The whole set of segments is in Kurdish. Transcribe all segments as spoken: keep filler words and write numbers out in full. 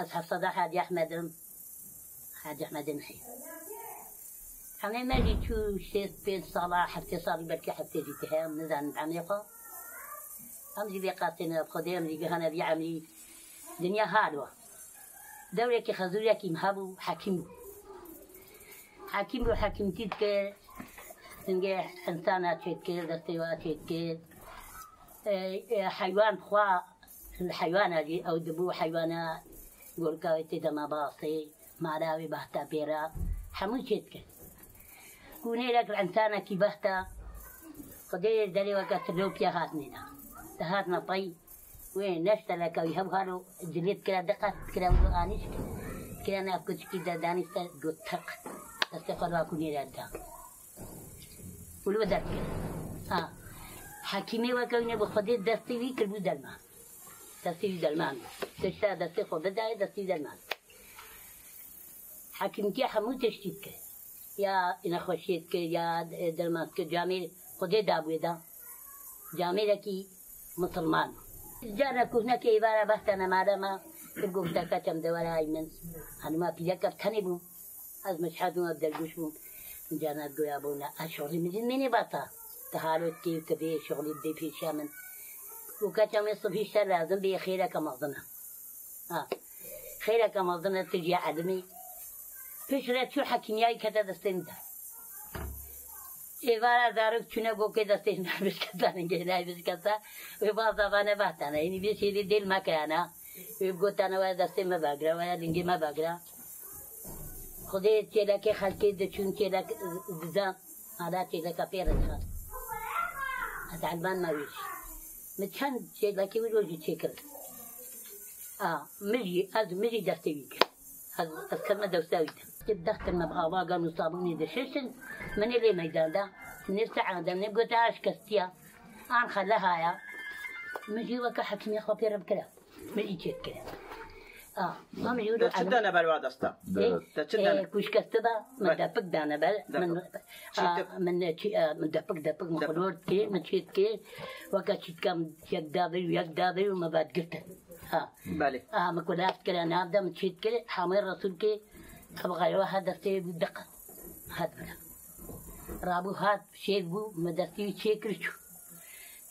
Ez Hafsada Hacî Ehmed im. Hacî Ehmedê Mihî. Hemê me jî çû şêst pênc sala, heftê salî, belkî heftê jî tê heye, em nizanin emrê xwe. Em jî vê qasê ne, Xwedê em jî gihane vî emrî. Dinya hal wa. Dewrekî xezûrekî me hebû, hekîm bû. Hekîm bû, hekîmtî dikir, hingê insana çêdikir, destê wa çêdikir. E, e, heywan xwe, li heywana jî ew dibû, heywana gorka wê tê de mabasê, mala wê behta pê re, hemû çêdikir. Ku nêrek li insanekî behta, Xwedê derê weke silopiya hatine da. Dihatine pey, wê neşteleke wî hev halo cilê dikira, diqet dikira, wilo anîş dikira nav kuçikî de danî ser got teq. Destê xwe li wa ku nêrek da. Û li wir derdikeve. Ha. Hekîmê weke wî nebû, Xwedê destê wî kiribû derman. Destê wî derman bû. Tişta destê xwe bidayê, destê wî derman. Hekîmtiya hemû tiştî dikir. Ya nexweşiyê dikir, ya derman dikir. Camêr Xwedê dabû wê da. Camêrekî misilman bû. Carna kuhnekê êvara behtene mala me, tu goteka çem de were ay min. Hanima pîreka bi tenê bû. Ez meşhed bûm, ez dergûş bûm. Min carna goya bona, ez şoxlê min jî nênê bata. Te halo dikê û te vê şoxlê bidê pêşiya min. Û keça min sibhî şer lazim bê xêreke mezin e. Ha. Xêreke mezin e, tu jî elimî. Piştre çû hekîmiyayî kete destê min de. Êvara zarok çûne gokê destê min bişketa, ningê nayê bişketa. Wê baza vane vatane. Hînî vê şêrê dêl me keyana. Wê gotane, waya destê me vagre, waya lingê me vagre. Xwedê çêlekê xelkê diçûn, çêlek dizan, hala çêleka pê re dihat. Ez elman me wî jî. Min çend çêlekê wî rojî çêkir. A, min jî, ez min jî destê wî kir. Ez, ez kirme dewsa wî de. Ti dextir me bi ava gan û sabûnê dişiştin, min ê lê meydan da. Nê saen de, nê gote a şikestiya, an xelehaya. Min jî weke hekîmê xwe pê re bikira. Min î çêdikire. A, em jî Te çi dane ber wa desta? Ê, Te çi dane? Ê, ku şikeste be, min Be. depik dane ber. Min, Depik. a, Çîtik. min, çî-, a, min depik, depik, min Depik. xulor dikir, min çêdikir. Weke çîtika min yek dabir û yek dabir û me vedgirtin. Ha. Belê. A, min kulav dikire nav de, min çêdikir, hamê Resûl kê, ev xeywa her destê bû diqe. Hat bira. Rabû hat, şêr bû, min destê wî çêkir çû.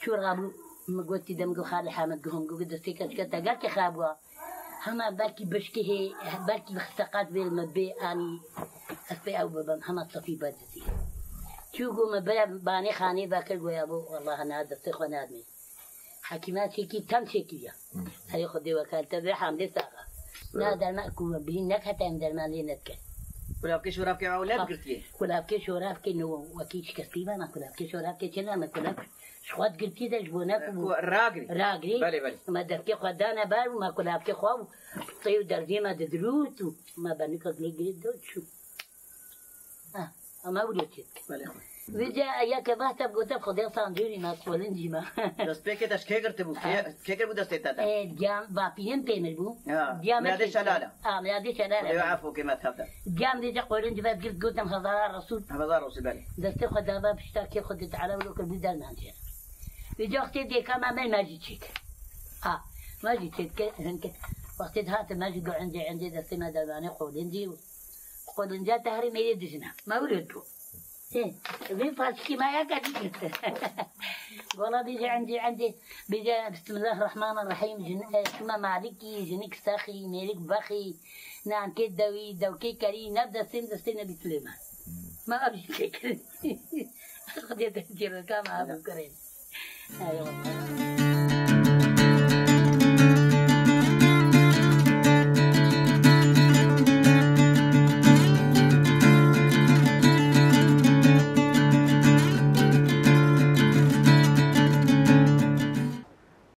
Çû rabû, min gotî de, min got, Xalê Hemed, guhum, got, destê keçike te gelkî xirab bûa. Hema belkî bişkihê, belkî bi seqet bê li me bê anî ez pê ew bibim, hema sefî bedizî. Çû got, min bire banê xanê vekir, goya bo, wellahî na destê xwe nadimê. Hekîma çêkî, tem çêkiriya. Erê Xwedê wekal te bê, hamdê saxa. Na derman ku bilî nekete em derman lê nedike. Kulavkê şoravkê ew ne Ha. digirtiye? Kulavkê şoravkê no wekî şikestî be, me kulavkê şoravkê çi ne, me kulav ji xwe digirtî de ji bo ne ku Ku ragirî. ragirî. Belê, belê. Me devkê xwe dane ber û me kulavkê xwe û tê û derzê me didirût û me benika lê girê de çû. Ha, ama wilo çêt. Belê xwe. Vêca yeke vehte gote Xwedê sancûrî me, qolincî me. Destpêkê te ji kê girtibû? Kê, Ha? kê kiribû destê te de? Ê, diya bapîrin pêmir bû. Ha, Diya me Miradê çêt Şelal e. Ha, Miradê Şelal e. Xwedê we efû ke me tevde. Diya min vêca qolinc ve girt, gotim, Hezara Resûl. Hezara Resûl, belê. Destê xwe dava pişta kê Xwedê Teala wilo kir bû derman jê. Vêca wextê dêka me, me, me jî çêt. Ha, me jî çêt ke, hinke. Wextê dihate me jî got, encê, encê destê me dermanê qolincî û Qolinca te herî mêrê dijine. Me wilo got. Ê, vê paşkî me yeke dî. Wala bêje endî, endî, bêje, Bismillahirrahmanirrahîm, jin-, e, çûme malikî, jinik sexî, mêrik bexî, nankê dewî, dewkê kerî, nev destên destê nebî Silêman. Me ev jî çêkirin. Xwedê te cêrika me ev kirin. Eyvallah.